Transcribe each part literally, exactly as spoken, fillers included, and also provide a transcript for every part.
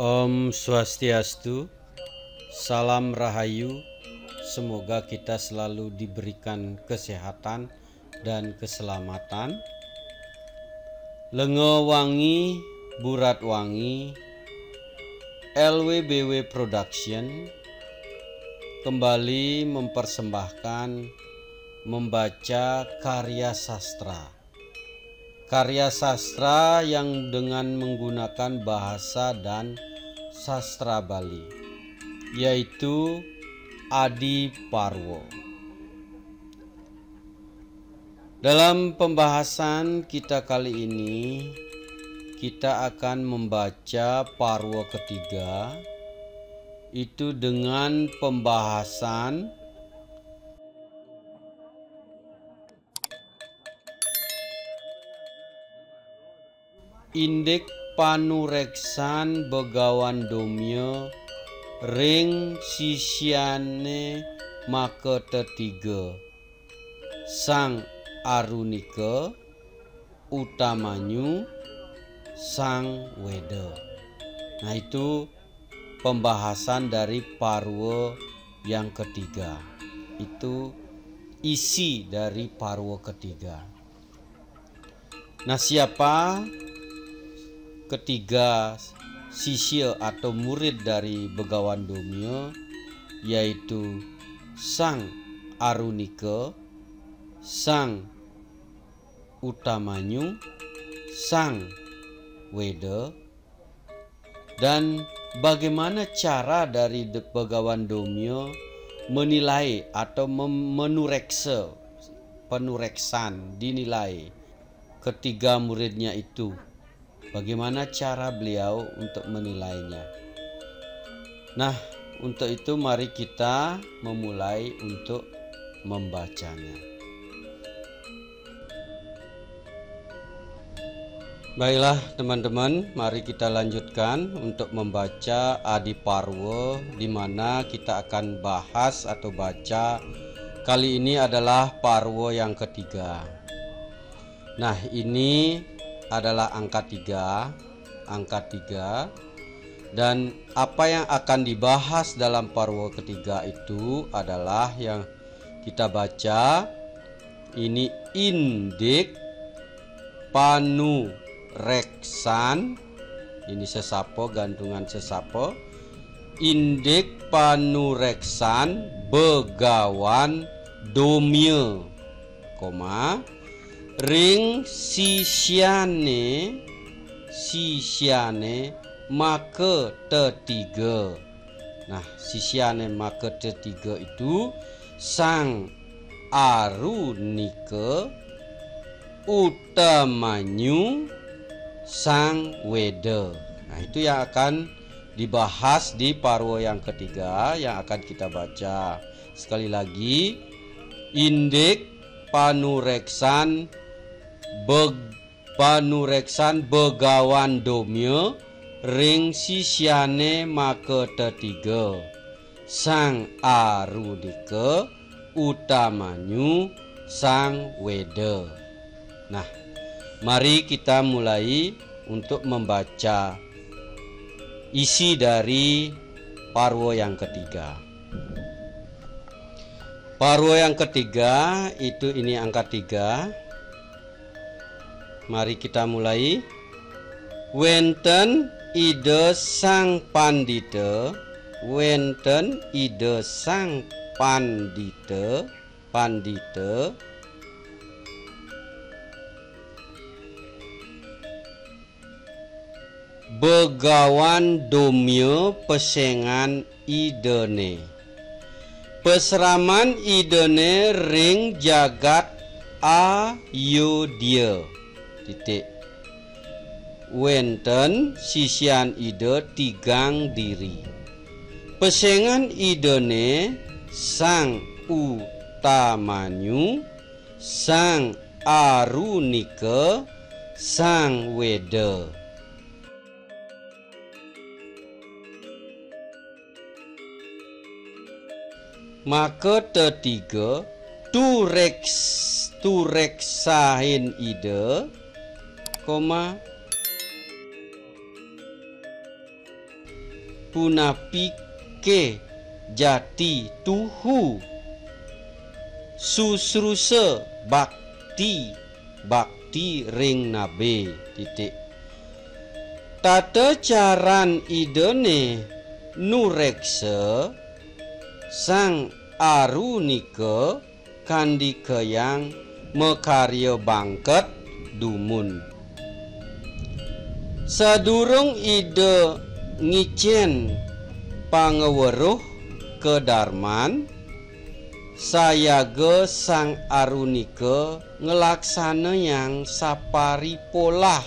Om Swastiastu, salam rahayu, semoga kita selalu diberikan kesehatan dan keselamatan. Lengo wangi, burat wangi, L W B W Production kembali mempersembahkan membaca karya sastra. Karya sastra yang dengan menggunakan bahasa dan sastra Bali, yaitu Adi Parwo. Dalam pembahasan kita kali ini, kita akan membaca Parwo ketiga, itu dengan pembahasan indik panureksan Begawan Domya ring sisyane makatetiga, Sang Arunika, Utamanyu, Sang Weda. Nah, itu pembahasan dari Parwa yang ketiga. Itu isi dari Parwa ketiga. Nah, siapa ketiga sisya atau murid dari Begawan Domya, yaitu Sang Arunika, Sang Utamanyu, Sang Weda, dan bagaimana cara dari de-, Begawan Domya menilai atau mem-, menureksa, penureksan, dinilai ketiga muridnya itu? Bagaimana cara beliau untuk menilainya? Nah, untuk itu mari kita memulai untuk membacanya. Baiklah, teman-teman, mari kita lanjutkan untuk membaca Adi Parwa, di mana kita akan bahas atau baca kali ini adalah Parwa yang ketiga. Nah, ini adalah angka tiga, angka tiga. Dan apa yang akan dibahas dalam Parwa ketiga itu adalah yang kita baca ini indik panureksan, ini sesapa, gantungan sesapa, indik panureksan Begawan Domya, koma, ring sisyane, sisyane makatetiga. Nah, sisyane makatetiga itu Sang Arunika, Utamanyu, Sang Weda. Nah, itu yang akan dibahas di Parwa yang ketiga yang akan kita baca. Sekali lagi, indik panureksan Beg-, panureksan Begawan Domya ring sisyane makatetiga, Sang Arunika, Utamanyu, Sang Weda. Nah, mari kita mulai untuk membaca isi dari Parwa yang ketiga. Parwa yang ketiga itu ini angka tiga. Mari kita mulai. Wenten Ida Sang Pandita, wenten Ida Sang Pandita, Pandita, Begawan Domya pesengan Idane. Pasraman Idane ring jagat Ayodya. Titik. Wenten sisian Ida tigang diri. Pesengan Idane Sang Utamanyu, Sang Arunika, Sang Weda. Maka tetiga, tureks-, tureksahin Ida, koma, Punapike jati tuhu susrusa bakti, bakti ring nabe? Titik. Tata caran Idane nureksa Sang Arunika kandikayang makarya bangket dumun. Sadurung Ida ngicen pangweruh kadarman, sayaga Sang Arunika nglaksanayang saparipolah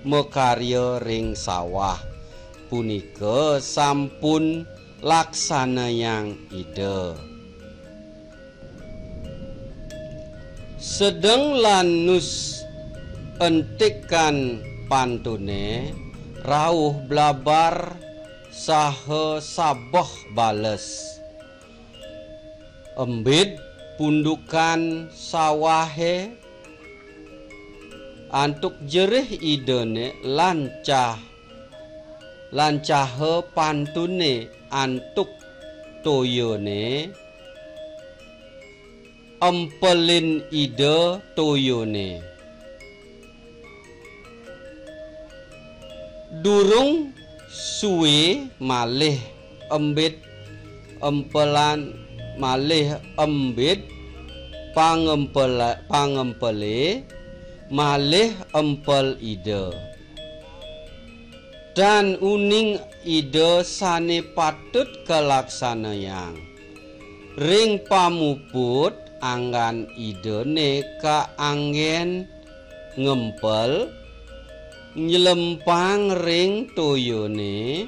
makarya ring sawah. Punika sampun laksanayang Ida. Sedeng lanus entikan pantune, rauh blabar saha sabeh bales. Embid pundukan sawahe antuk jerih Idane lancah, lancaha pantune antuk toyane, empelin Ida toyane. Durung suwe malih embid empelan, malih embid pangempela-, pangempele, malih empel Ida. Tan uning Ida sane patut kalaksanayang. Ring pamuput anggan Idane kaanggen ngempel, nylempang ring toyane,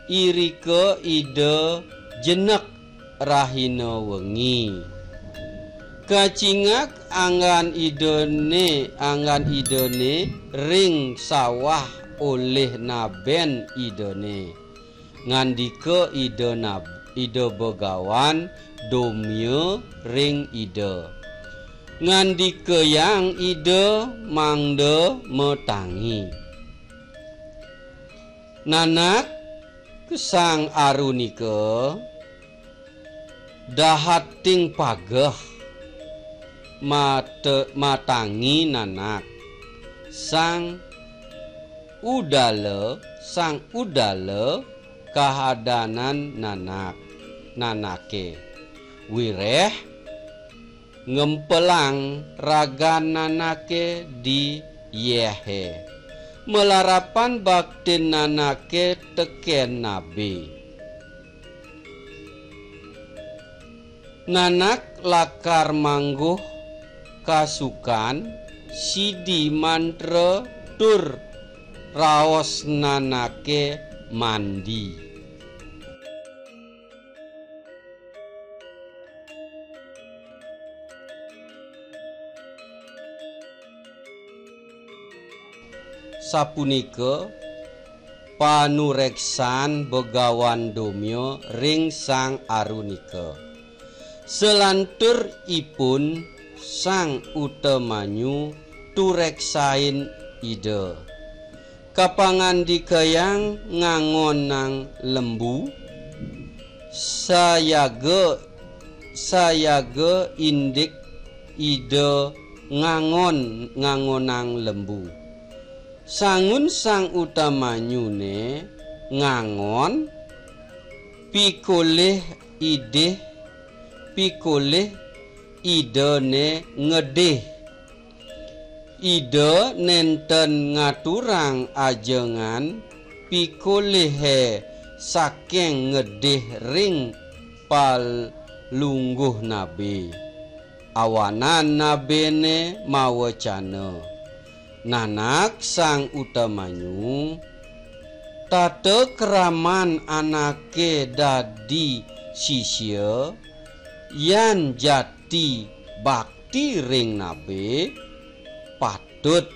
irika Ida jenek rahina wengi. Kacingak anggan Idane, anggan Idane ring sawah olih naben Idane. Ngandika Ida Nab-, Ida Begawan Domya ring Ida. Ngandikayang Ida mangda matangi. Nanak Sang Arunika dahating pageh mate-, matangi nanak. Sang Udala, Sang Udala kahadanan nanak, nanake. Wireh ngempelang ragan nanake di yehe. Malarapan baktin nanake teken nabe. Nanak lakar mangguh kasukan sidi mantra tur raos nanake mandi. Sapunika panureksan Begawan Domya ring Sang Arunika. Salantur ipun Sang Utamanyu tureksain Ida. Kapangandikayang ngangonang lembu, sayaga, sayaga indik Ida ngangon, ngangonang lembu. Sangun Sang Utamanyune ngangon, pikolih idih, pikolih Idane ngedih. Ida nenten ngaturang ajengan pikolihe saking ngedih ring palungguh nabe. Awanan nabene mawecana, "Nanak Sang Utamanyu, tata kraman anake dadi sisya, yan jati bakti ring nabe, patut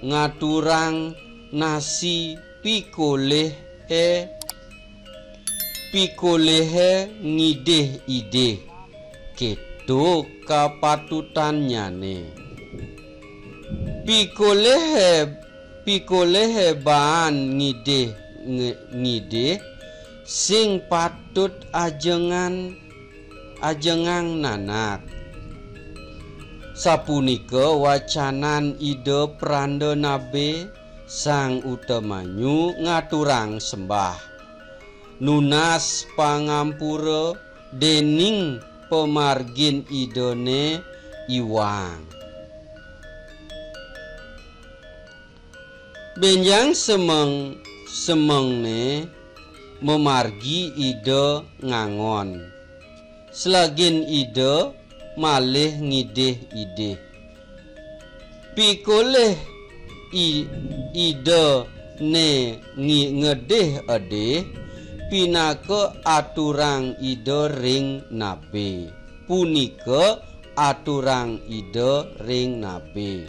ngaturang nasi pikolihe, pikolihe ngidih-idih." Keto kapatutannyane. Pikolihe, pikolihe baan ngidih, nge-, ngidih, sing patut ajengan, ajengang nanak. Sapunika wacanan Ida Pranda Nabe, Sang Utamanyu ngaturang sembah. Nunas pangampura dening pamargin Idane iwang. Benjang semeng, semengne mamargi Ida ngangon. Selagin Ida malih ngidih-idih. Pikolih i-, Ida ne ngi-, ngedih edih, pinaka aturang Ida ring nabe. Punika aturang Ida ring nabe.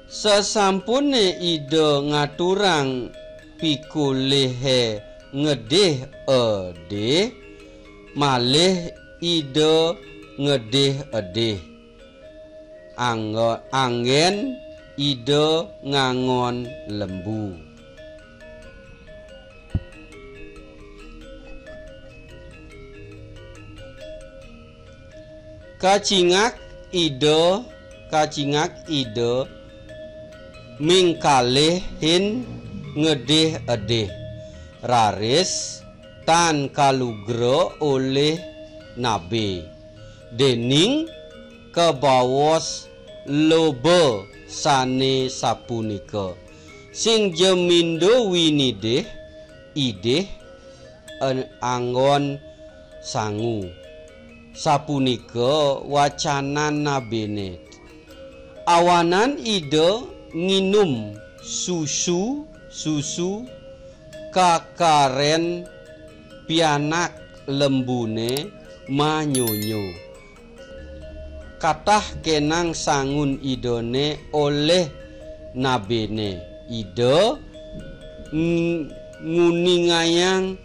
Sasampune Ida ngaturang pikolihe ngedih edih, malih Ida ngedih edih. Anggo-, anggen Ida ngangon lembu. Kacingak Ida, kacingak Ida mingkalihin ngedih-edih, raris tan kalugra olih nabe, dening kabaos loba sane sapunika, "Sing ja mindo winidih, idih en-, anggon sangu." Sapunika wacanan nabene. Awanan Ida nginum susu, susu kakaren pianak lembune manyonyo. Katah kenang sangun Idane olih nabene. Ida ng-, nguningayang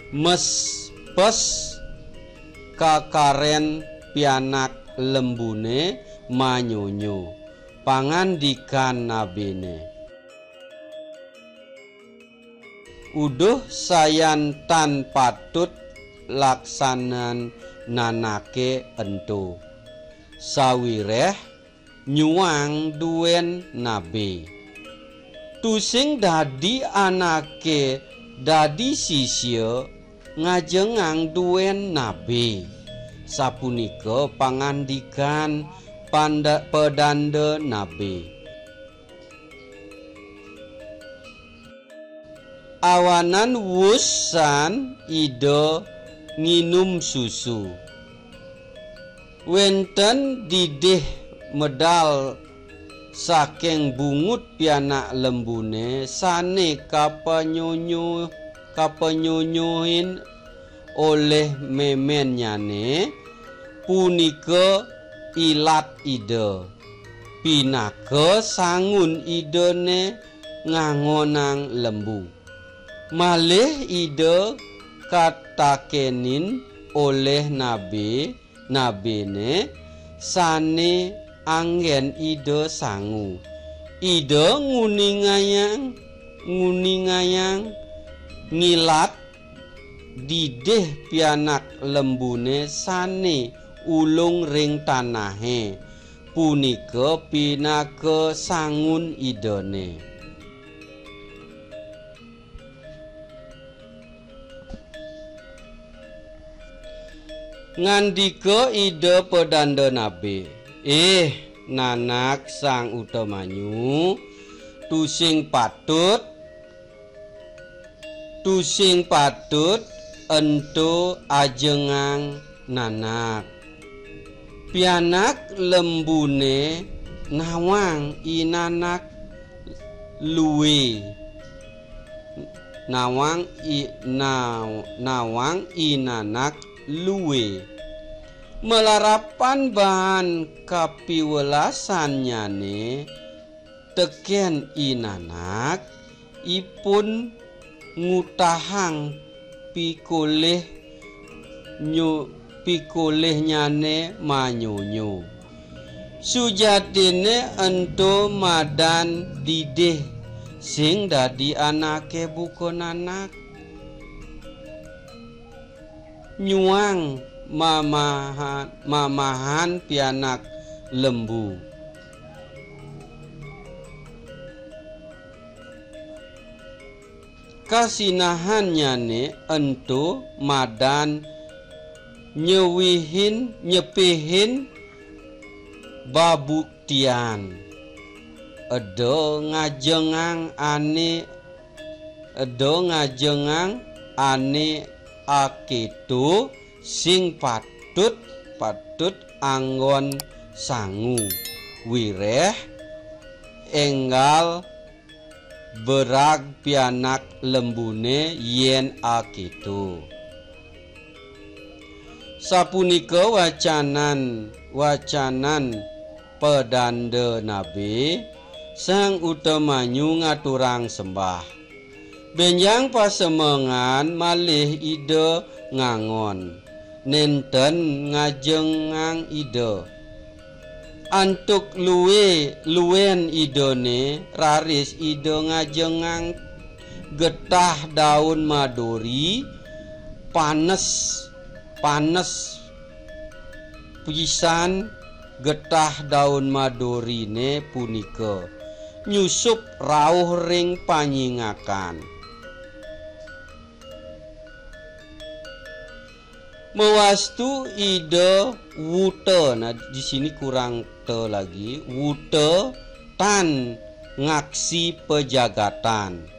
mespes kakaren pianak lembune manyonyo. Pangandikan nabene, "Uduh sayan tan patut laksanan nanake ento, sawireh nyuang duen nabe. Tusing dadi anake dadi sisia ngajengang duen nabe." Sapunika pangandikan panda-, pedanda nabe. Awanan wusan Ida nginum susu, wenten didih medal saking bungut pianak lembune sane kapanyonyo-, kapanyonyohin olih memennyane, punika ilat Ida, pinaka sangun Idane ngangonang lembu. Malih Ida katakenin olih nabe, nabene sane anggen Ida sangu. Ida nguningayang, nguningayang ngilat didih pianak lembune sane ulung ring tanahe, punika pinaka sangun Idane. Ngandika Ida pedanda nabe, "Ih, nanak Sang Utamanyu, tusing patut, tusing patut ento ajengang nanak." Pianak lembune nawang i nanak lue. Nawang i-, naw-, nawang i nanak lue. Malarapan baan kapiwelasannyané tekén i nanak, ipun ngutahang pikolih nyo-, pikolihnyané manyonyo. Sujatiné ento madan didih sing dadi anaké buka nanak. Nyuang mamahan, mamahan pianak lembu. Kasinahannyané ento madan nyewihin, nyepihin babuktian. Eda ngajengang ané, eda ngajengang ané akéto sing patut, patut anggon sangu, wiréh énggal berag pianak lembuné yén akéto. Sapunika wacanan, wacanan pedanda nabe, Sang Utamanyu ngaturang sembah. Bénjang pasemengan malih Ida ngangon, nénten ngajengang Ida. Antuk lué, luén Idané, raris Ida ngajengang getah daun madori, panes, panes pisan getah daun madoriné punika, nyusup rauh ring panyingakan. Mawastu Ida wuta. Nah, di sini kurang te lagi. Wuta tan ngaksi pejagatan.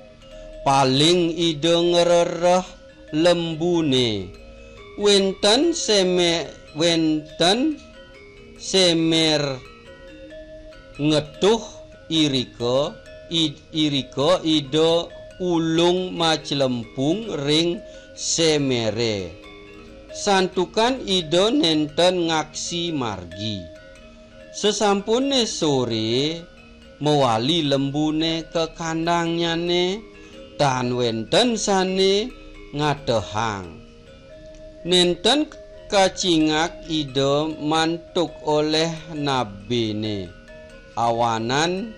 Paling Ida ngrereh lembuné. Wénten seme-, wénten semer ngetuh irika, id-, irika Ida ulung maclempung ring semere. Santukan Ida nénten ngaksi margi. Sasampuné soré, mawali lembuné ka kandangnyané, tan wénten sané ngatehang. Nénten kacingak Ida mantuk olih nabéné, awanan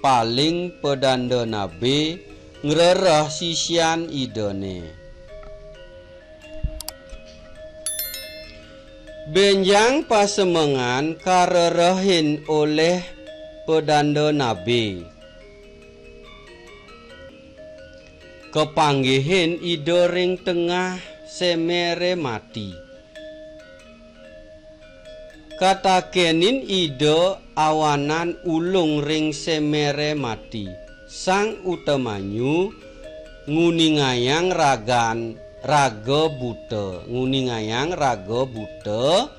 paling pedanda nabé ngrereh sisian Idané. Bénjang pasemengan karerehin olih pedanda nabé. Kapanggihin Ida ring tengah semere mati. Katakénin Ida awanan ulung ring semere mati. Sang Utamanyu nguningayang ragan, raga buta, nguningayang raga buta,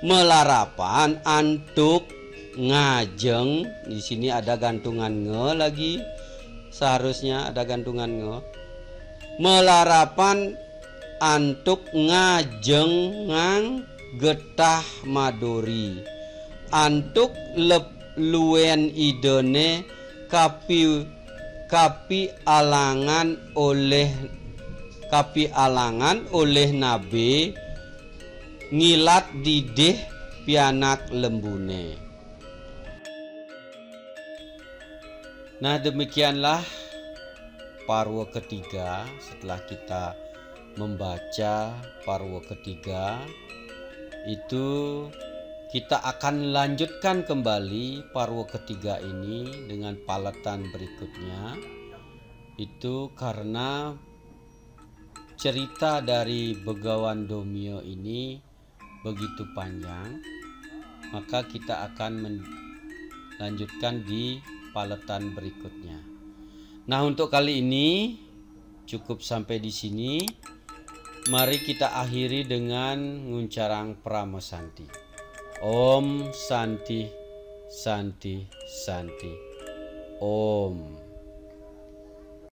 malarapan antuk ngajeng. Di sini ada gantungan nge lagi. Seharusnya ada gantungan nge. Malarapan antuk ngajengang getah madori. Antuk lep-, luén Idané kapi-, kapialangan olih, kapialangan olih nabé ngilat didih pianak lembuné. Nah, demikianlah parwa ketiga. Setelah kita membaca parwa ketiga, itu kita akan lanjutkan kembali parwa ketiga ini dengan paletan berikutnya. Itu karena cerita dari Begawan Domia ini begitu panjang, maka kita akan men-, lanjutkan di paletan berikutnya. Nah, untuk kali ini cukup sampai di sini. Mari kita akhiri dengan nguncarang Parama Santi. Om Santi, Santi, Santi. Om.